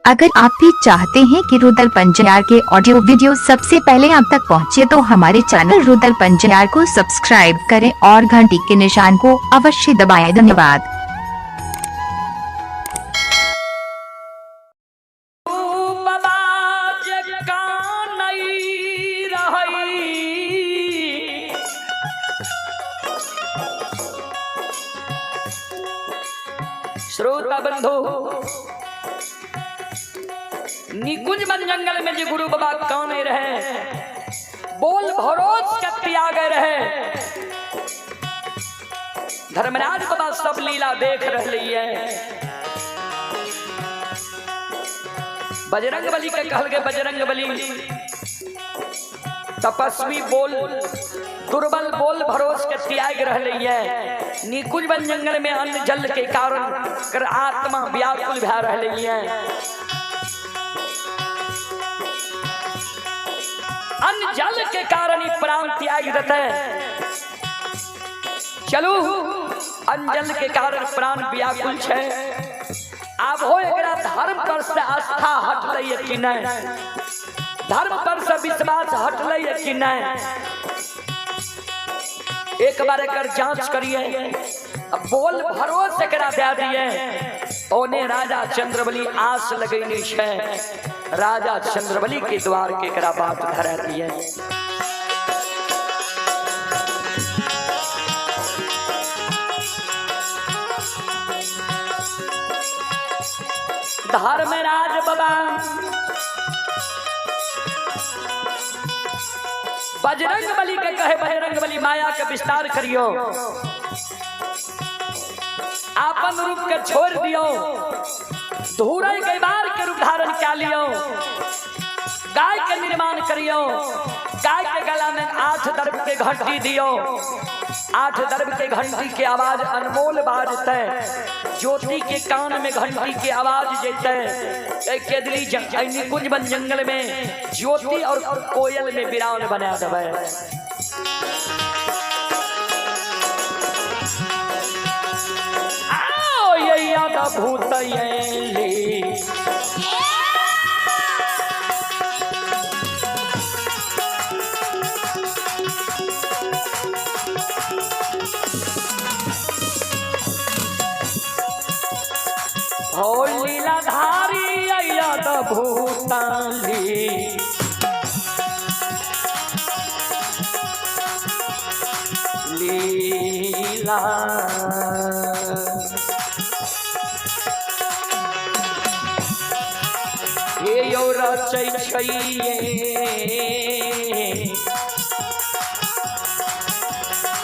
अगर आप भी चाहते हैं कि रुदल पंजार के ऑडियो वीडियो सबसे पहले आप तक पहुंचे तो हमारे चैनल रुदल पंजार को सब्सक्राइब करें और घंटी के निशान को अवश्य दबाएं। धन्यवाद। बाबा जे कानई रहई श्रोता बंधु, निकुंज वन जंगल में जे गुरु बाबा काने रहे, बोल भरोस के त्याग रहे। धर्मराज बाबा सब लीला देख रही है। बजरंग बली के कहल गए, बजरंग बली तपस्वी बोल दुर्बल बोल भरोस के त्याग रही है। निकुंज वन जंगल में अन्न जल के कारण कर आत्मा व्याकुल भा रही है। अन्न जल के कारण ही प्राण त्याग देते। चलू, अन्न जल के कारण प्राण व्याकुल छे। आब हो एकरा धर्म पर से आस्था हटलै है कि नहीं, धर्म पर से विश्वास हटलै है कि नहीं, एक बार एकर जांच करिए। अब बोल भरोस एकरा दे दिए। ओने राजा चंद्रबली आस लगैने छे, राजा चंद्रबली के द्वार के एकरा बात धरा दिए। धर्मराज बाबा बजरंग बली के कहे, बजरंग बली माया के विस्तार करियो, आपन रूप के छोड़ दियो, धूरई के बार के रूप धारण क्या लियो, गाय के निर्माण करियो, गाय के गला में 8 दर्भ के घंटी दियो, 8 दर्भ के घंटी के आवाज अनमोल बाजते, ज्योति के कान में घंटी के आवाज जैते। केदली निकुंज वन जंगल में ज्योति और कोयल में बिरान बना देवे। आओ ये भूत ये हो लीलाधारी अयद भूताली लीला। हे यो रचै छैये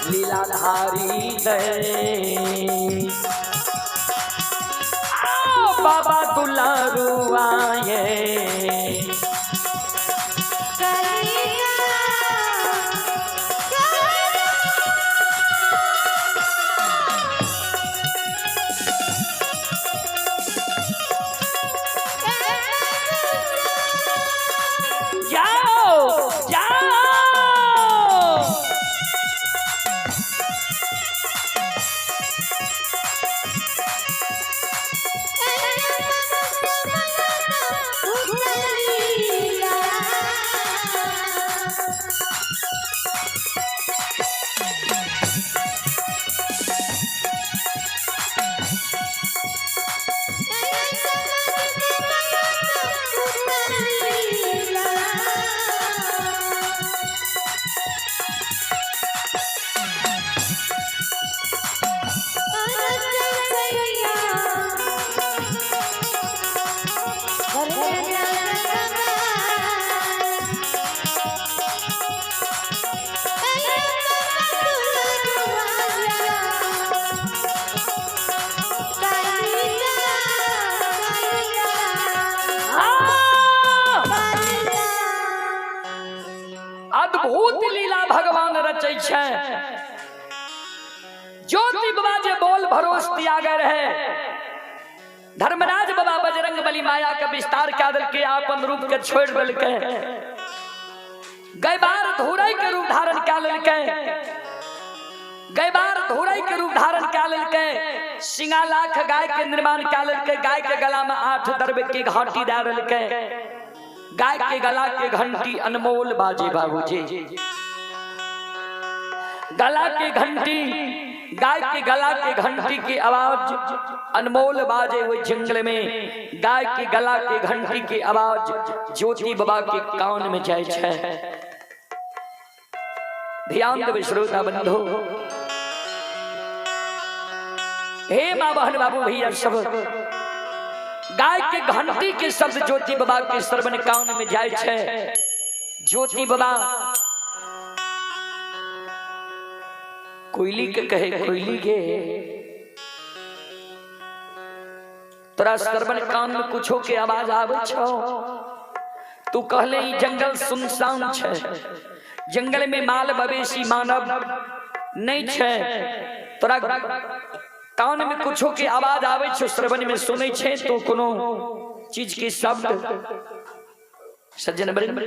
लीलाधारी दे। बाबा दुलारू आए जाओ जाओ। अद्भुत लीला भगवान रचै छै। ज्योति बाबा जे बोल भरोस त्याग रहे, धर्मराज बाबा बजरंग बली माया के विस्तार कऽ देलकै, आपन रूप के छोड़ देलकै, गैबार धूरै के रूप धारण कऽ लेलकै। गैबार धोरई के रूप धारण कए लेलकै, सिंगा लाख गाय के निर्माण कए लेलकै, गाय के गला में 8 दर्भ के घंटी दए देलकै। गाय के गला के घंटी अनमोल बाजे बाबूजी, गला के घंटी, गाय के गला के घंटी की आवाज अनमोल बाजे हुए जंगल में। गाय के गला के घंटी की आवाज ज्योति बाबा के कान में जाय छै। ध्यान देबै श्रोता बंधु, हे माँ बहन बाबू भैया सब, गाय के घंटी के शब्द ज्योति बाबा के श्रवण कान में जाय छै। ज्योति बाबा कोयली के कहे, कोयली के तोरा श्रवण कान में कुछो के आवाज आवे छौ? तू कहले ई जंगल सुनसान छै, जंगल में माल मवेशी मानव नहीं छै, तोरा कान में कुछो के आवाज आवे छौ, श्रवण में सुनै छै तो कोनो चीज के शब्द? सज्जन वृंद,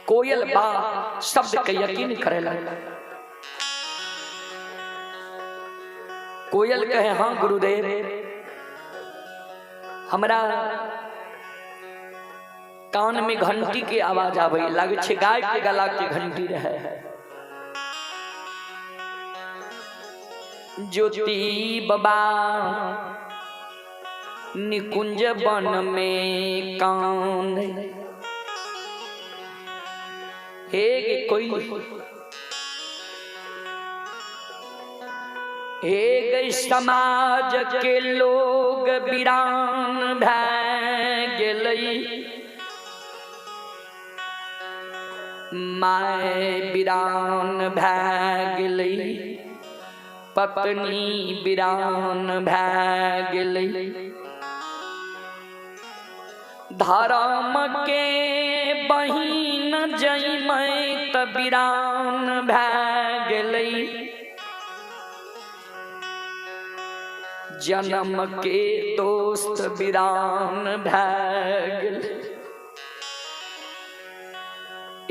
कोयल बा शब्द के यकीन करेला। कोयल कहे हाँ गुरुदेव, हमरा कान में घंटी के आवाज आवे लागे छै, गाय के गला के घंटी रहे। ज्योति बाबा निकुंज वन में कान हे कोई हे गई, समाज के लोग वीरान भै गेलै, my वीरान भै गेलै, पत्नी वीरान भै गेलै, धर्म के बहिन जइमै त वीरान भै गेलै, जन्म के दोस्त वीरान भै गेलै।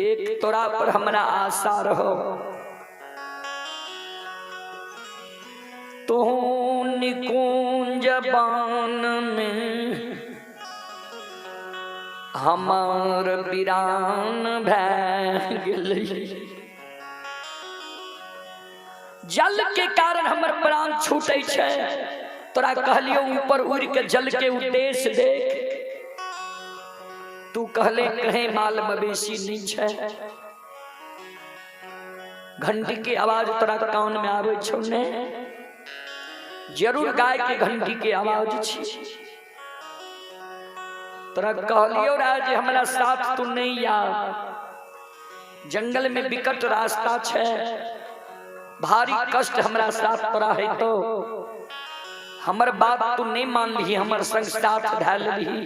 एक तोरा पर हमरा आशा रहो, तू निकुंज बान में हमार वीरान भै गेलै। जल के कारण हमर प्राण छूटे छै, तोरा कहलियो ऊपर उड़ के जल के उद्देश्य देख, तू कहले कहे माल मवेशी नहीं छै, घंटी के आवाज तोरा कान में आवे छौ ने? जरूर गाय के घंटी के आवाज छी। तोरा कहलियो रहा जे हमरा साथ तू नहीं आ, जंगल में विकट रास्ता छै, भारी कष्ट हमरा साथ तोरा है, तो हमर बात तू नहीं मान ली, हमर संग साथ धै लेलही।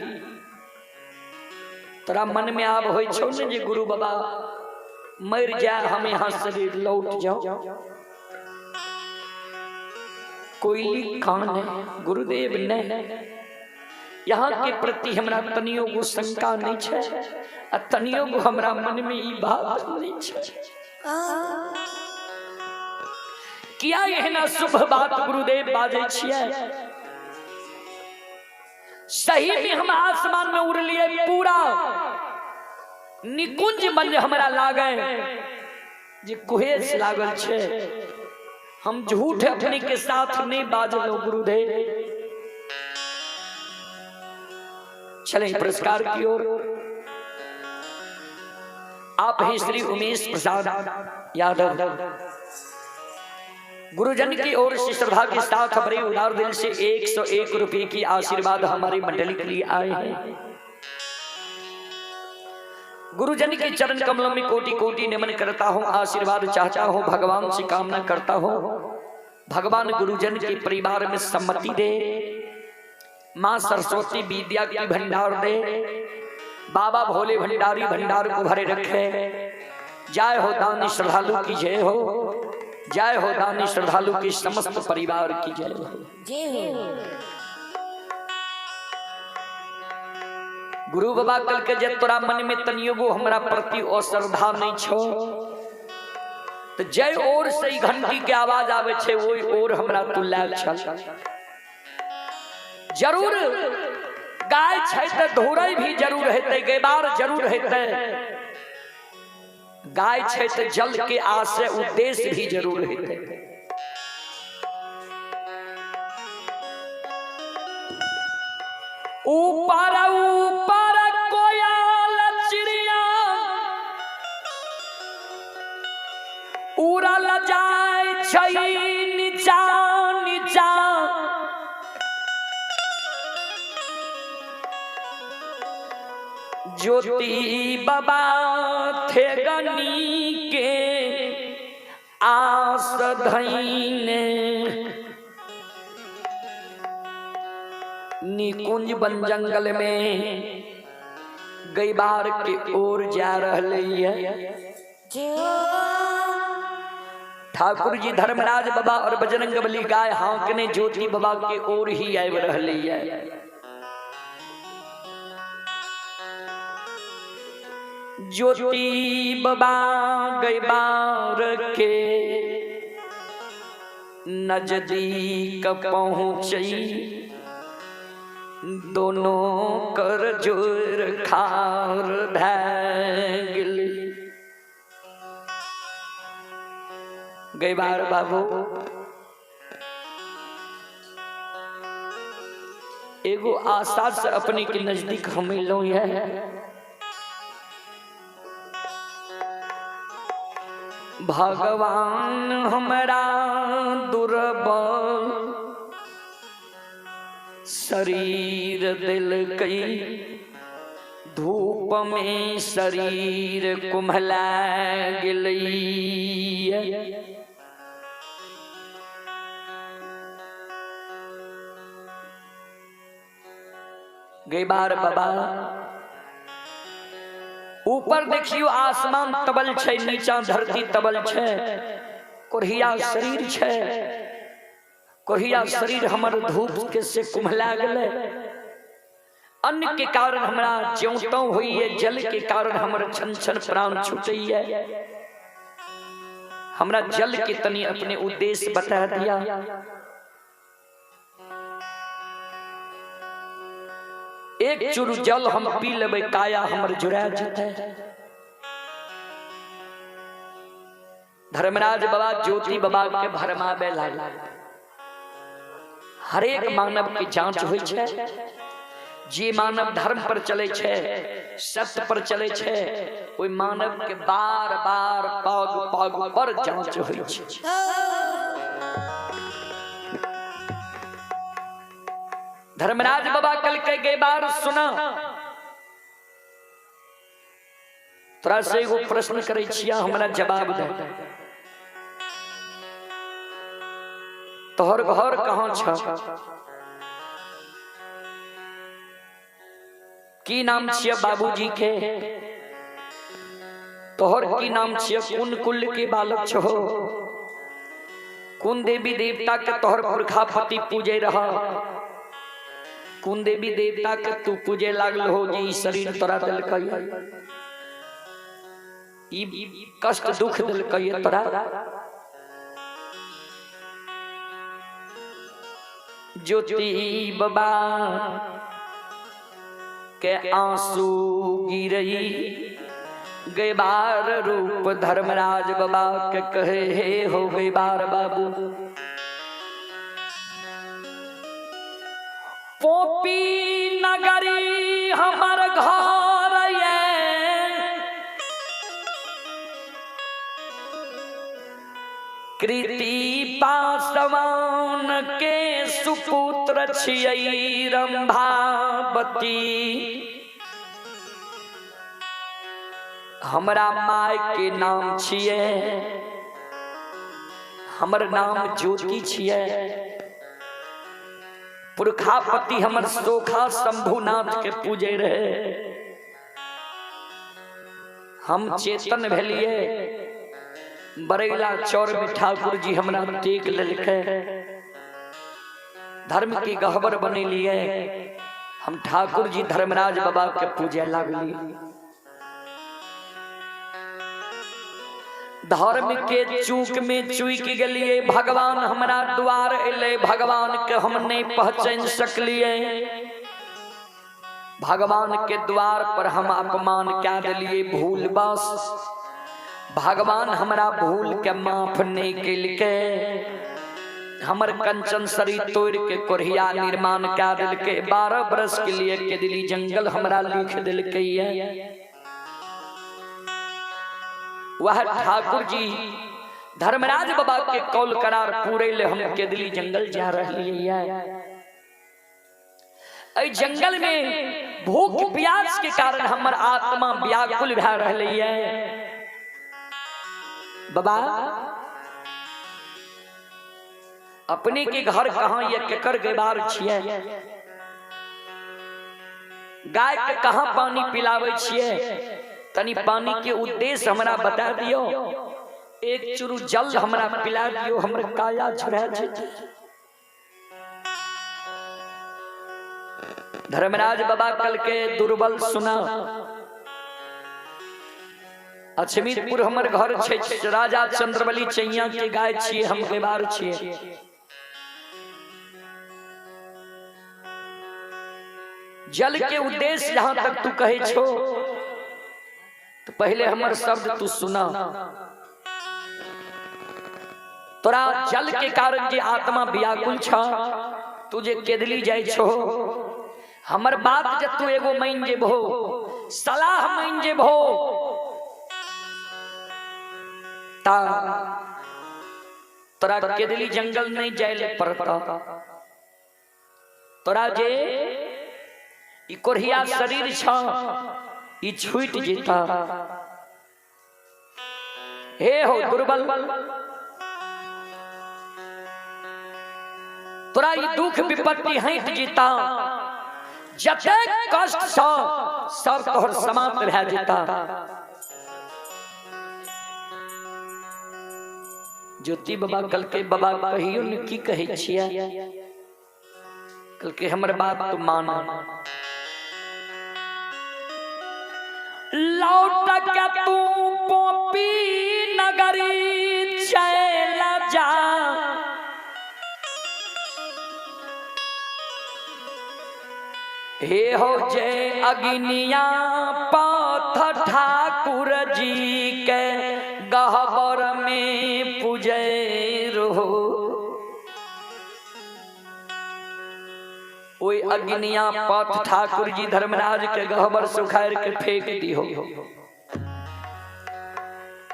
तोरा मन में आब होइ छौ ने जे गुरु बाबा मर जाए हम यहाँ शरीर लौट जाओ? कोयली कान है गुरुदेव ने, यहाँ के प्रति हमरा तनियो गो शंका नहीं छै, आ तनियो गो हमरा मन में ई बात नहीं छै। किया एहना शुभ बात गुरुदेव बाजै छियै? सही में हम आसमान में उड़ लिए, पूरा निकुंज मन हमरा लागे जे कुहेस लागल छै, हम झूठ अपने के साथ नहीं बाजलो गुरुदेव। चलें पुरस्कार की ओर। आप हैं श्री उमेश प्रसाद यादव, गुरुजन की ओर से श्रद्धा के साथ बड़े उदार दिल से 101 रुपए की आशीर्वाद हमारी मंडली के लिए आए हैं। गुरुजन के चरण कमलों में कोटि कोटि नमन करता हूँ, आशीर्वाद चाहता हूँ, भगवान से कामना करता हूँ, भगवान गुरुजन के परिवार में सम्मति दे, माँ सरस्वती विद्या की भंडार दे, बाबा भोले भंडारी भंडार को भरे रखे। जय हो दानी श्रद्धालु की जय हो, जय हो दानी श्रद्धालु की समस्त परिवार की जय हो। जय हो। गुरु बाबा कल के जे तोरा मन में तनियोगो हमरा प्रति अश्रद्धा नहीं छो, तो जय ओर से घंटी के आवाज आवे छे ओई ओर हमरा तू लए चल। जरूर गाय छै त धोरै भी जरूर हेतै, गैबार जरूर हेतै। गाय छै त जल के आशय उद्देश्य भी जरूर हेतै। ऊपर ऊपर कोयल चिड़िया उड़ल जाय छै नीचा नीचा, ज्योति बाबा थेगनी के आस धैने। निकुंज बन जंगल में गैबार के ओर जा रही है। ठाकुर जी धर्मराज बाबा और बजरंग बली गाय हाँकने ज्योति बाबा के ओर ही आबि रही है। ज्योति बाबा गैबार के नजदीक पहुँची, दोनों कर जोर खार भै गेली। गैबार बाबू एगो आशा से अपने के नजदीक हम एलहुं है। भगवान हमरा दुर्बल शरीर दिलकै, धूप में शरीर कुम्हला गेलै। गैबार बाबा ऊपर देखियो आसमान तबल छै, नीचा धरती तबल छै, कोढ़िया शरीर छै, कोढ़िया शरीर हमर धूप के से कुम्हला गेलै। अन्न के कारण हमरा ज्यों त्यों होइए, जल के कारण हमर छन छन प्राण छूटैए। हमरा जल के तनी अपने उद्देश्य बता दिया। एक चूर जल हम पी लेबै काया हमर जुड़ा जेतै। धर्मराज बाबा ज्योति बाबा के भरमाबे लागल। हरेक मानव के जांच होइ छै, जे मानव धर्म पर चले छै, सत्य पर चले छै, ओहि मानव के बार बार पग पग पर जांच होइ छै। धर्मराज बाबा कल के गैबार सुना, तोरा से एगो प्रश्न करै छिया, हमरा जवाब दे। तोहर घर कहाँ छ, की नाम छिया बाबूजी के, तोहर की नाम छिया, कोन कुल के बालक छहो, कोन देवी देवता के तोहर पुरखापति पूजे रहा, कोन देवी देवता के तू पूजे लागल हो जे ई शरीर तोरा देलकै, ई कष्ट दुख देलकै तोरा। ज्योति बाबा के आंसू गिरई, गैबार रूप धर्मराज बाबा के कहे हे हो गैबार बाबू, पोपी नगरी हमर घर ये, कृति पासवान के सुपुत्र छियै रंभावती। हमरा my के नाम छियै, हमर नाम ज्योति छियै, पुरखापति हमर सोखा शंभुनाथ के पूजे रहे। हम चेतन भेलिए, बरैला चौर में ठाकुर जी हमरा टेक लेलकै, धर्म के गहबर बनेलिए। हम ठाकुर जी धर्मराज बाबा के पूजे लागली। धर्म के चूक में चूक गेलिए, भगवान हमरा द्वार एले, भगवान के हम नहीं पहचान सकलिए, भगवान के द्वार पर हम अपमान क्या दिलिए भूल बस, भगवान हमरा भूल के माफ नहीं केलकै, हमर कंचन शरीर तोड़ के कोढ़िया निर्माण क्या दिलकै, 12 बरस के लिए के दिली जंगल हमरा लिख दिलकै। वह ठाकुर जी धर्मराज बाबा के कौल करार पूरे ले हम केदली जंगल जा रही है। जंगल में भूख प्यास के कारण हमर आत्मा व्याकुल भा रही है। बाबा अपने के घर कहाँ ये केकर गैबार छिए, गाय के कहाँ पानी पिलावे छिए, तनी पानी के उद्देश्य हमरा बता दियो, एक चुरू जल हमरा पिला दियो, हमर काया झुरा जेतै। धर्मराज बाबा कल के दुर्बल सुना, अछमीरपुर हमर घर छै, राजा चंद्रबली चैया के गाय छिए, हम गैबार छिए। जल के उद्देश्य जहां तक तू कहे छो तो पहले हमर शब्द तू सुना। तोरा जल के कारण जे आत्मा व्याकुल छ, तू जे केदली जाय छो, हमर बात जे तू एगो मान जेबहो, सलाह मान जेबहो, ता तोरा केदली जंगल नहीं जाय ले पड़ता। तोरा जे ई कोढ़िया शरीर छ ई छूट जेता। हे हो दुर्बल, तोरा ई दुख विपत्ति हट जेता, जतेक कष्ट छ सब तोहर समाप्त भए जेता। ज्योति बाबा कल के बाबा कहियो ने की कहै छियै, कल के हमर बात तो मान। लौट के तू पोपी नगरी चल जा, हे हो जय अग्निया पथ ठाकुर जी के गहबर में पूजै रहो। ओई अग्निया पथ ठाकुर जी धर्मराज के गहबर से उखाड़ के फेंक दिहो।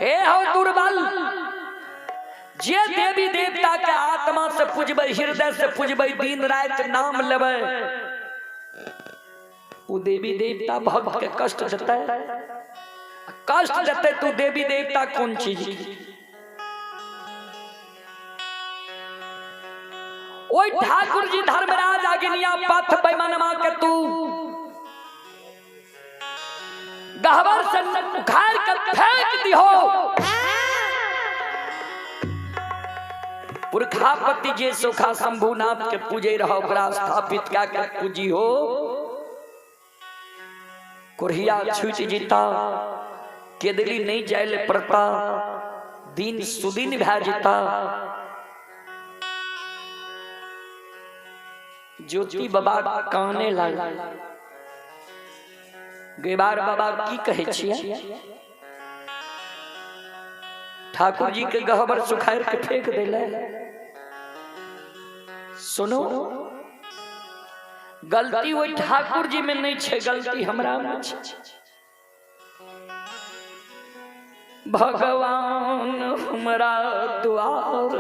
हे हो दुर्बल, जे देवी देवता के आत्मा से पूजबै, हृदय से पूजबै, दिन रात नाम लेबै, उ देवी देवता भक्त के कष्ट देतै, कष्ट देतै तू देवी देवता कोन चीज। ओई ठाकुर जी धर्मराज अग्निया पथ बेमनमा के तू गहबर से उखाड़ के फेंक दिहो। पुरखापति जे सोखा शंभुनाथ के पूजे रहो, ओकरा स्थापित क्या के पूजी हो, कोढ़िया छूट जीता, केदली नहीं जाय पड़ता, दिन सुदिन भए जेता। ज्योति बाबा काने लागल, गेबार बाबा की कहै छियै, ठाकुर जी के गहबर सुखाड़ के फेंक देले। सुनो, गलती ओहि ठाकुर जी में नहीं छै, गलती हमरा में छै। भगवान हमरा द्वार,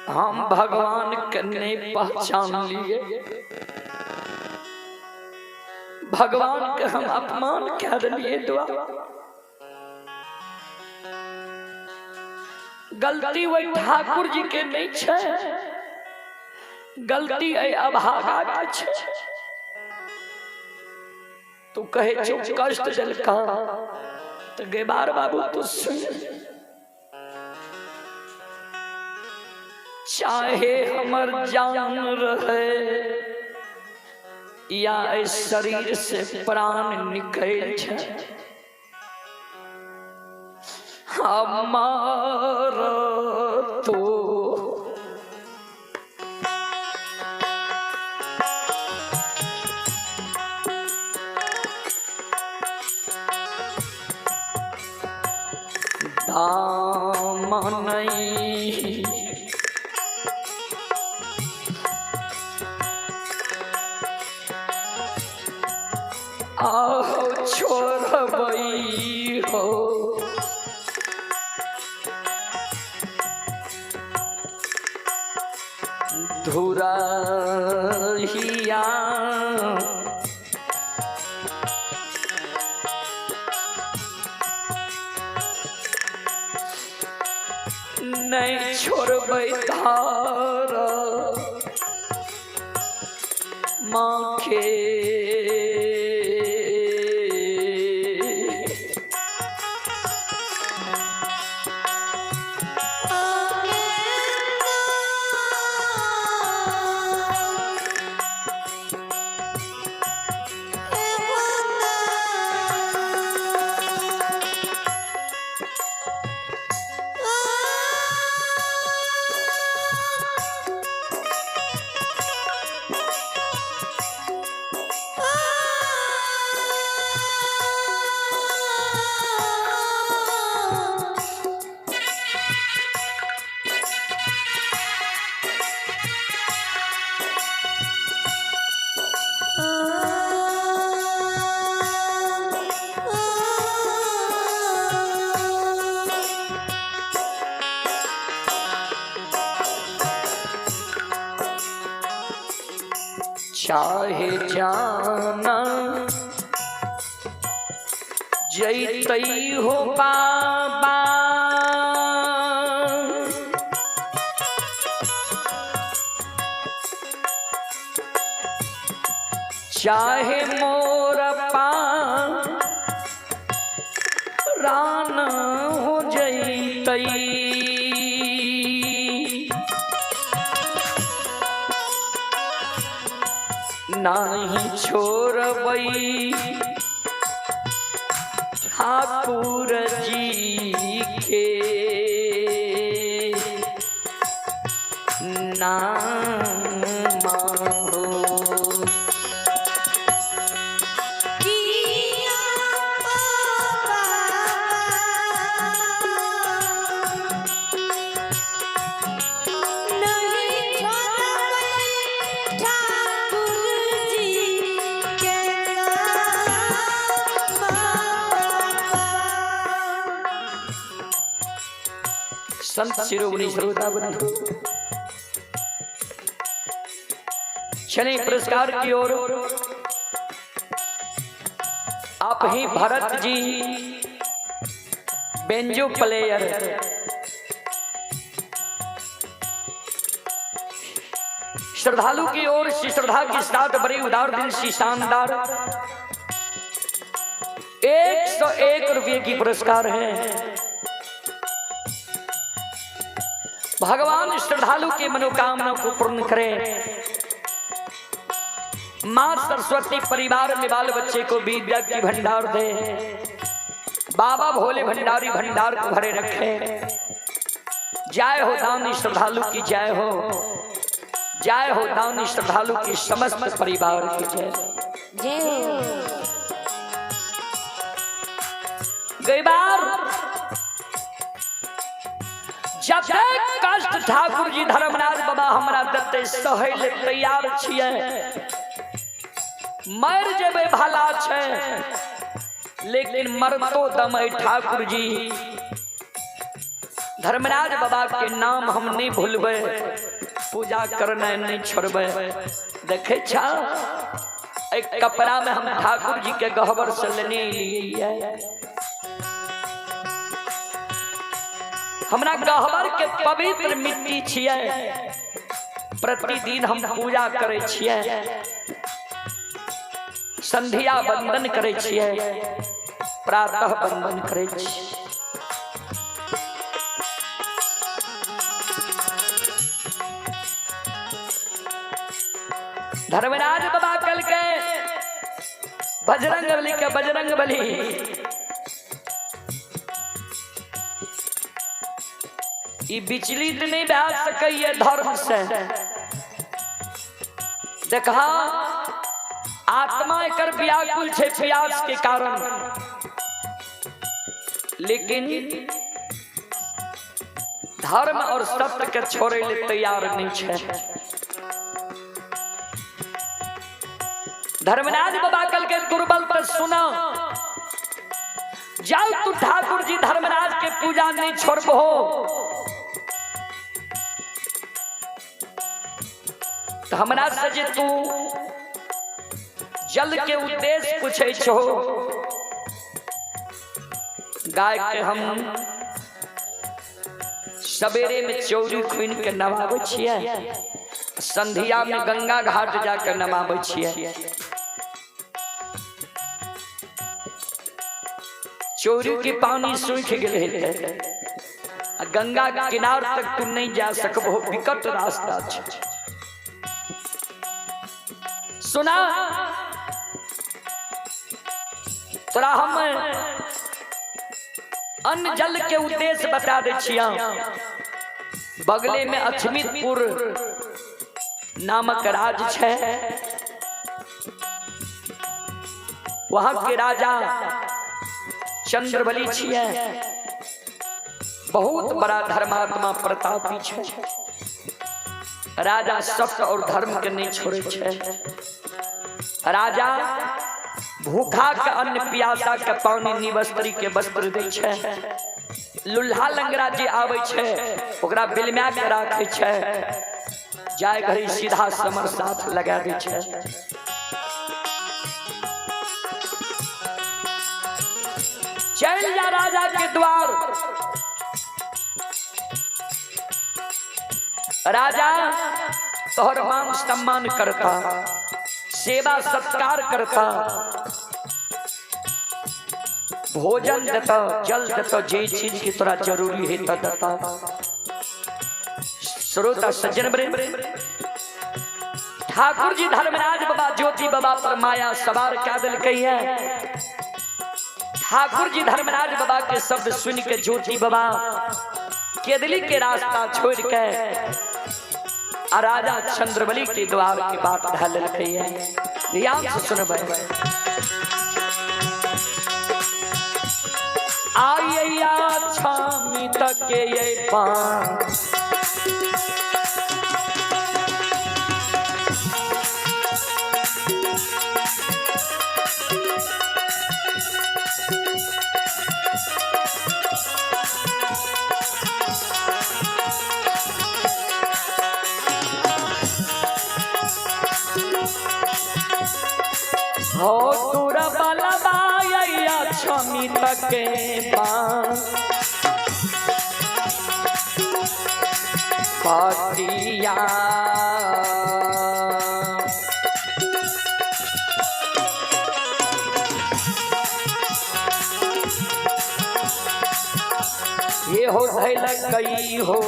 हम भगवान के नहीं पहचान लिए, भगवान के हम अपमान कर लिए। दुआ गलती वही ठाकुर जी के नहीं छै, गलती है अभागा के छै। तू कहे छो कष्ट दिलका, तो गेबार बाबू तू सुन, चाहे हमर जान रहे या इस शरीर से प्राण निकल जाए, हमार तो दामन आओ छोड़बई हो धुरहिया नहीं छोड़बै धार माँ के। चाहे जाना जैतई हो बाबा, चाहे मोर रान हो जैतई, नाही छोड़बई ठाकुर जी के नाम हो। संत शिरोमणि श्रोता बंधु, चले पुरस्कार की ओर। आप ही भरत जी बेंजो प्लेयर, श्रद्धालु की ओर से श्रद्धा के साथ बड़ी उदार दिल से शानदार 101 रुपये की पुरस्कार है। भगवान श्रद्धालु की मनोकामना को पूर्ण करे। मां सरस्वती परिवार में बाल बच्चे को विद्या की भंडार दे। बाबा भोले भंडारी भंडार को भरे रखे। जय हो दानी श्रद्धालु की जय हो, जय हो दानी श्रद्धालु की समस्त परिवार की जय। गई बार जब कष्ट ठाकुर जी धर्मराज बाबा हमरा दत्ते सहै ले तैयार छियै, मर जेबै भला छै, लेकिन मरतो दम ठाकुर जी धर्मराज बाबा के नाम हम नहीं भूलबै, पूजा करना नहीं छोड़बै। देखे छा एक कपड़ा में हम ठाकुर जी के गहबर से लेने लिए, हमरा गहबर के पवित्र मिट्टी छियै, प्रतिदिन हम पूजा करै छियै, संध्या बंदन करै छियै, प्रातः बंदन करै छियै। धर्मराज बाबा कल के बजरंग बली के बजरंग बली ई विचलित नहीं भए सकैए धर्म से। देखा आत्मा एकर व्याकुल छै प्यास के कारण, लेकिन धर्म और सत्य के छोड़े ले तैयार नहीं छै। धर्मराज बाबा कल के दुर्बल पर सुना, जाओ तू ठाकुर जी धर्मराज के पूजा नहीं छोड़बो तो हमरा से जे तू जल के उद्देश्य पूछे छो, गाय के हम सवेरे में चौरी खुन के नवाबै छियै, संध्या में गंगा घाट जाकर नवाबै छियै। चौरी के पानी सूख गेल हेतै, गंगा किनार तक तू नहीं जा सकबो, विकट रास्ता छै। सुना तोरा हम अन्न जल के उद्देश्य बता दे छिया। बगले में अछमितपुर नामक राज छै, वहां के राजा चंद्रबली छियै, बहुत बड़ा धर्मात्मा प्रतापी छै। राजा सत्य और धर्म के नहीं छोड़े छै। राजा भूखा के अन्न प्यासा के पानी निवस्त्री के वस्त्र दै छै। लुल्हा लंगड़ा जे आबै छै ओकरा बिलमा के राखै छै, जाय घड़ी सीधा समर साथ लगा दै छै। चल जा राजा के द्वार, राजा तोहर मान सम्मान करता, सेवा सत्कार करता, भोजन देता, जल देता, जे चीज की तोरा जरूरी है तो देता। श्रोता सज्जन बरे, ठाकुर जी धर्मराज बाबा ज्योति बाबा पर माया सवार क्या दिल कही है। ठाकुर जी धर्मराज बाबा के शब्द सुन के ज्योति बाबा केदली के रास्ता छोड़ के राजा चंद्रबली के द्वार के बात ढाल है। ध्यान से सुनबै। आइया छामी तक के ये पान, हो तोरा बाला बाया छमी तके पान, पाटिया ये हो धैल कई हो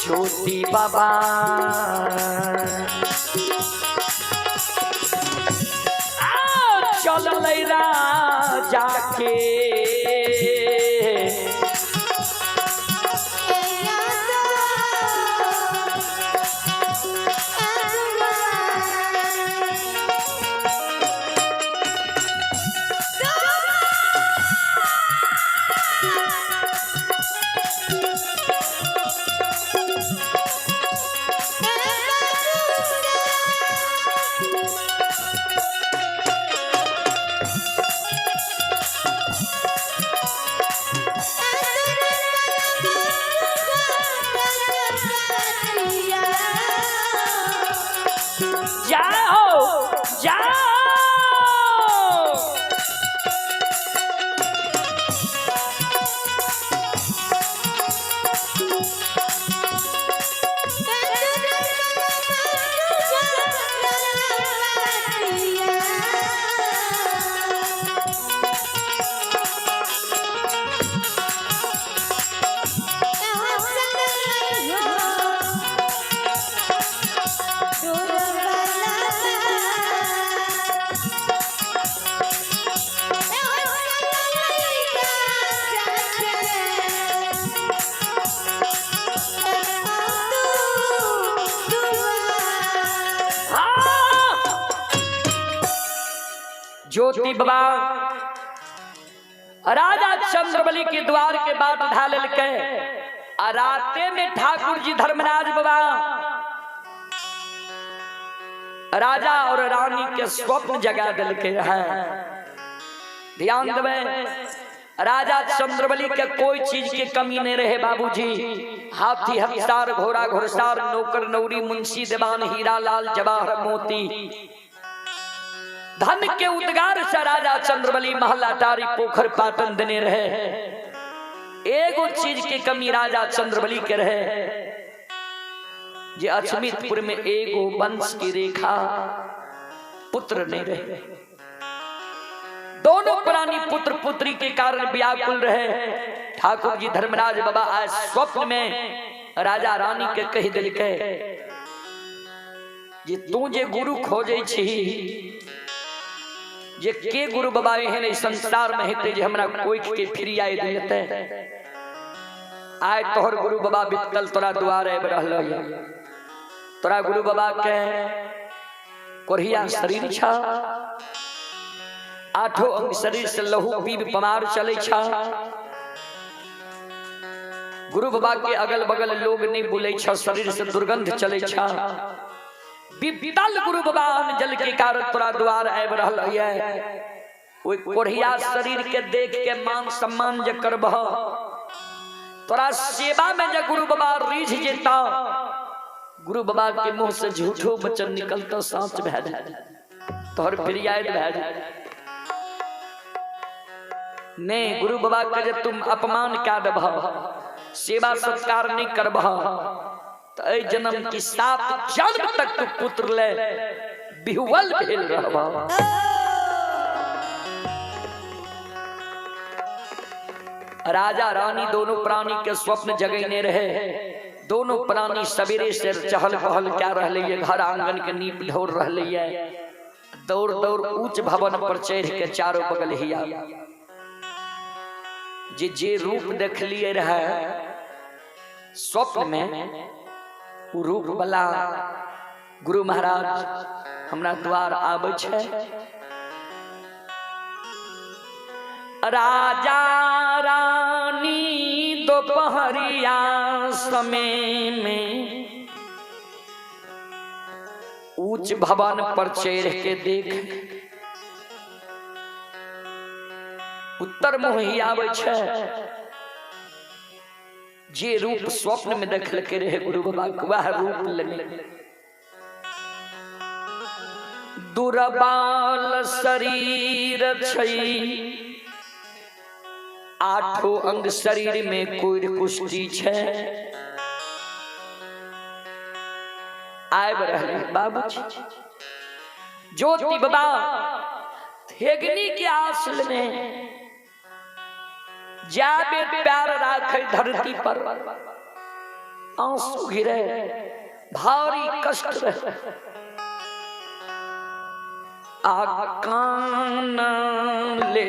ज्योति बाबा। चल राजा के ज्योति बाबा राजा चंद्रबली के द्वार के बाट ढाल के आ राते में ठाकुर जी धर्मराज बाबा राजा और रानी के स्वप्न जगा दिल के है। ध्यान देवे, राजा चंद्रबली के कोई चीज के कमी नहीं रहे बाबूजी। हाथी हथिसार घोड़ा घोड़सार नौकर नौरी मुंशी दीवान हीरा लाल जवाहर मोती धन के उद्गार से राजा चंद्रबली महल अटारी पोखर पाटन देने रहे। एगो चीज के कमी राजा चंद्रबली के रहे जे अछमितपुर में एगो वंश की रेखा पुत्र नहीं रहे। दोनों प्राणी पुत्र पुत्री के कारण व्याकुल रहे। ठाकुर जी धर्मराज बाबा आज स्वप्न में राजा रानी के कह दिल के जे तू जे गुरु खोजे छी, जे के गुरु बाबा एहन एहि संसार में हेतै जे हमरा कोइख के फिरियाइ देतै, आइ तोहर गुरु बाबा बितल तोरा द्वार आबि रहल ये। तोरा गुरु बाबा के कोढ़िया शरीर छ, आठो अंग शरीर से लहू पीब पमार चले छ। गुरु बाबा के अगल बगल लोग नहीं बोले छ, शरीर से दुर्गंध चले छ। बितल गुरु बाबा जल के कारण तोरा द्वार आबि रहल ये। ओहि कोढ़िया शरीर के देख के मान सम्मान जे करबह, तोरा सेवा में जे गुरु बाबा रीझ जेता, गुरु बाबा के मुंह से झूठो वचन निकलता साँच भए जाए, तोहर फरियाद भए जाए। नहीं, गुरु बाबा के जे तुम अपमान कए देबह, सेवा सत्कार नहीं करबह, तो एहि जन्म की 7 जन्म तक तू पुत्र ले बिहुवल भेल रहबह। राजा रानी दोनों प्राणी के स्वप्न जगैने रहे। दोनों प्राणी सवेरे से चहल पहल क्या रहले ये, घर आंगन के नीप ढोर रहले ये, दौड़ दौड़ ऊंच भवन पर चढ़ के चारों बगल हिया जे जे रूप देख लिए रहे स्वप्न में, वो रूप वाला गुरु महाराज हमरा द्वार आबै छै। राजा रानी दोपहरिया समय में ऊंच भवन पर चढ़ के देख उत्तर मुँह ही आबै छै। जे रूप स्वप्न में देखलके रहे गुरु बाबा के, वह रूप लेने दुर्बाल शरीर छै, आठो अंग शरीर में कोई कुष्टि छै। आबि रहले बाबूजी ज्योति बाबा थेगनी के आस लेने जाबे प्यार राखे धरती पर आंसू गिरे भारी कष्ट रहे। आकान ले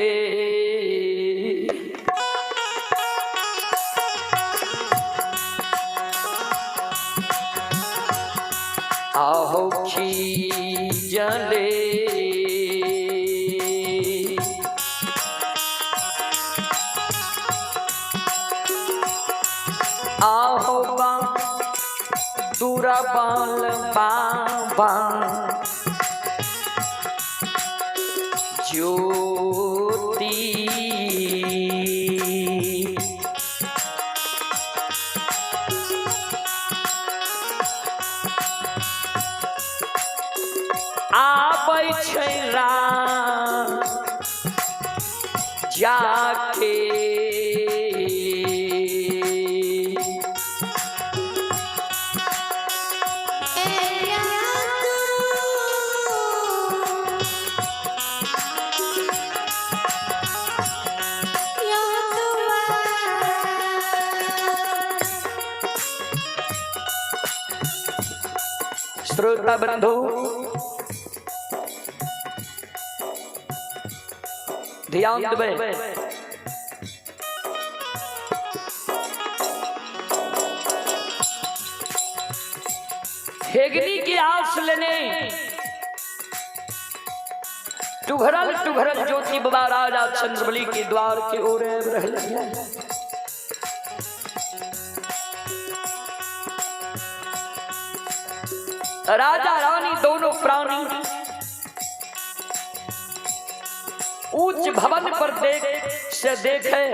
आहो खीजले आहो बा दूरा बाल बाबा ज्योति आबै छै राम जाके श्रोता बंधु ध्यान देबै। हेगनी की आस लेने टुघरल टुघरल ज्योति बाबा राजा चंद्रबली के द्वार के ओर आबि रहलै। राजा रानी दोनों प्राणी ऊंच भवन पर देख से देखे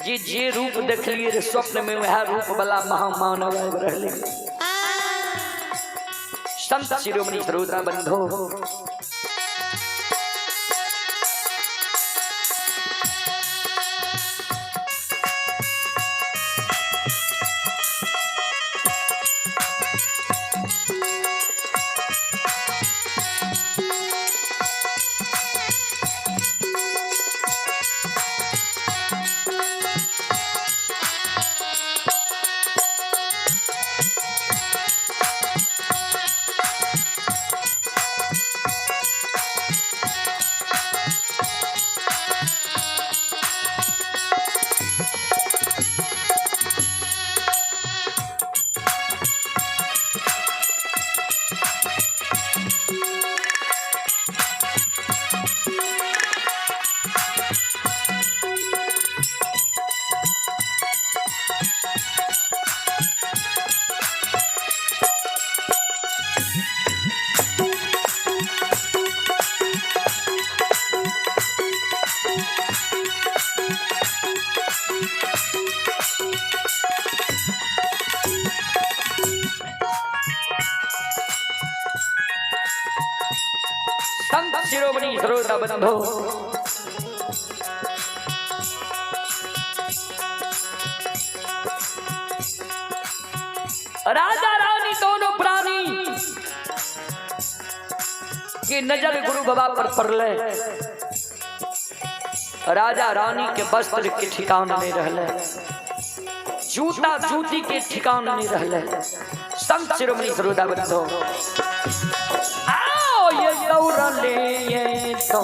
जी जे रूप देखलिए रे स्वप्न में वह रूप वाला महामानव आबि रहलै। संत शिरोमणि श्रोता बंधो, संत शिरोमणि श्रोता बंधो, राजा रानी दोनों प्राणी की नजर गुरु बाबा पर पड़ले। राजा रानी के वस्त्र के ठिकान नहीं रहले, जूता जूती के ठिकान नहीं रहले। संत शिरोमणि श्रोता बंधो, आओ ये दौड़ले ये तो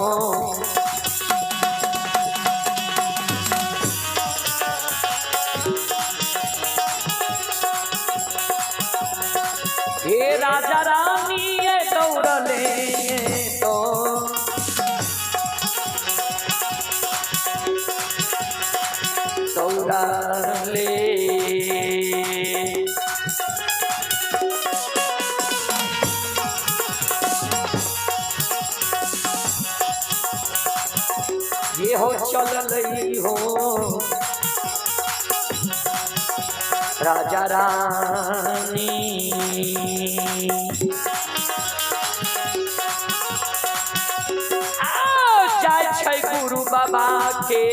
हे राजा रानी ये दौड़ले ये तो दौड़ले। ये हो चल हो राजा रानी, आओ जाय छै गुरु बाबा के।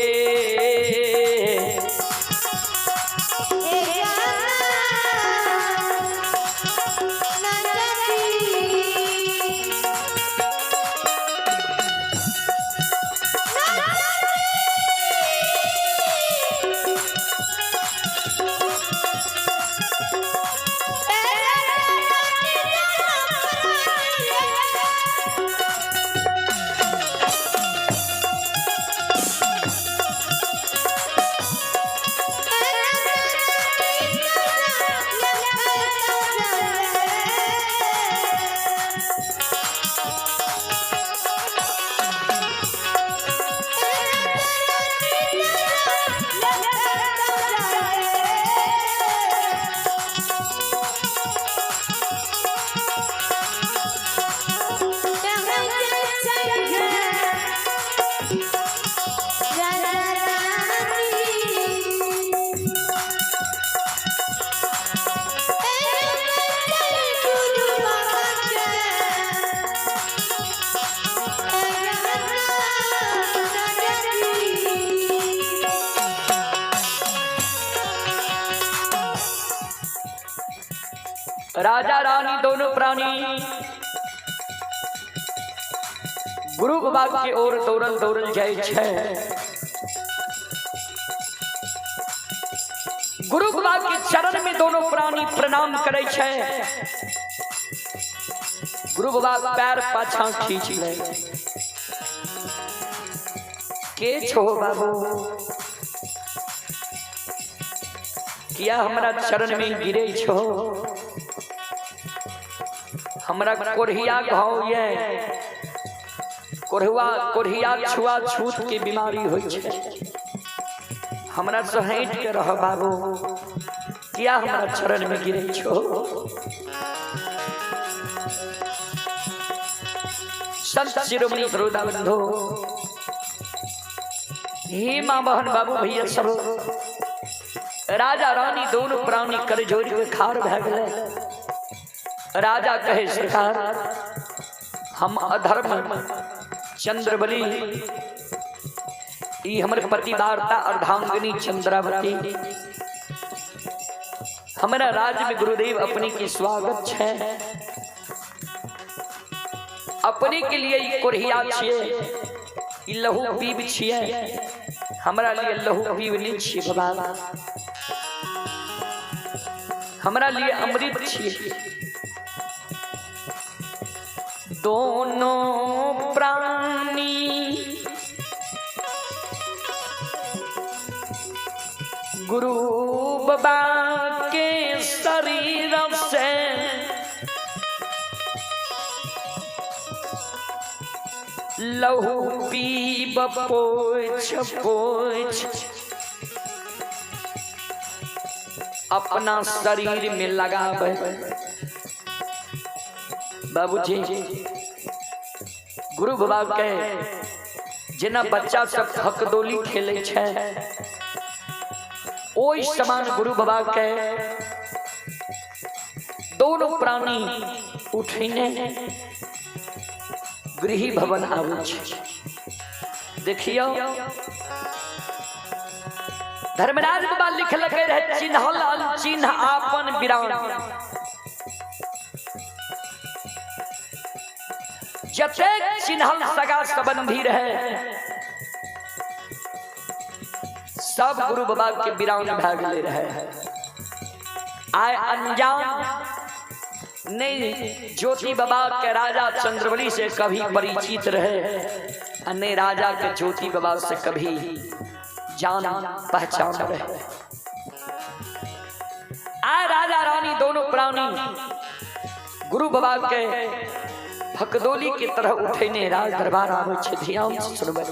राजा रानी दोनों प्राणी गुरु बाबा के ओर दौड़ल दौड़ल जाय छै। गुरु बाबा के चरण में दोनों प्राणी प्रणाम करे छै। गुरु बाबा पैर पाछा खींच ले, के छो बाबू किया हमरा चरण में गिरे छो, हमरा कोढ़िया घाव ये, कोढ़ुआ कोढ़िया छुआ छूत के बीमारी होइ छै। हमरा से हटि के रह बाबू, किया हमरा चरण में गिरे छो? संत शिरोमणि श्रोता बंधु, हे माँ बहन बाबू भैया सब, राजा रानी दोनों प्राणी कर जोड़ के खार भै गेलै। राजा कहे सरकार हम अधर्म चंद्रबली, ई हमर पतिवार्ता अर्धांगिनी चंद्रावती, हमारा राज्य में गुरुदेव अपने की स्वागत है। अपने के लिए ई कोढ़िया छिए, ई लहू पीब छिए, हमरा लिए लहू पीब नहीं छिए बाबा, हमरा लिए अमृत छिए। दोनों प्राणी गुरु बाबा के शरीर से लहू पीब पोछ पोछ अपना शरीर में लगावे। बाबूजी गुरु बाबा के जेना बच्चा सब हकदोली खेले छै, ओहि समान गुरु बाबा के दोनों प्राणी उठीने गृह भवन आबै छै। देखियो धर्मराज बाबा लिखलकै रहे चिन्हल अनचिन्ह आपन बिरान। जतेक चिन्हल सगा संबंधी रहे सब गुरु बाबा के बिरान भए गेले रहे। आय अनजान नहीं ज्योति बाबा के राजा चंद्रबली से कभी परिचित रहे, नहीं राजा के ज्योति बाबा से कभी जान पहचान रहे। आय राजा रानी दोनों प्राणी गुरु बाबा के फकदोली के तरह उठेने राज दरबार आवे छे। ध्यान से सुनबै।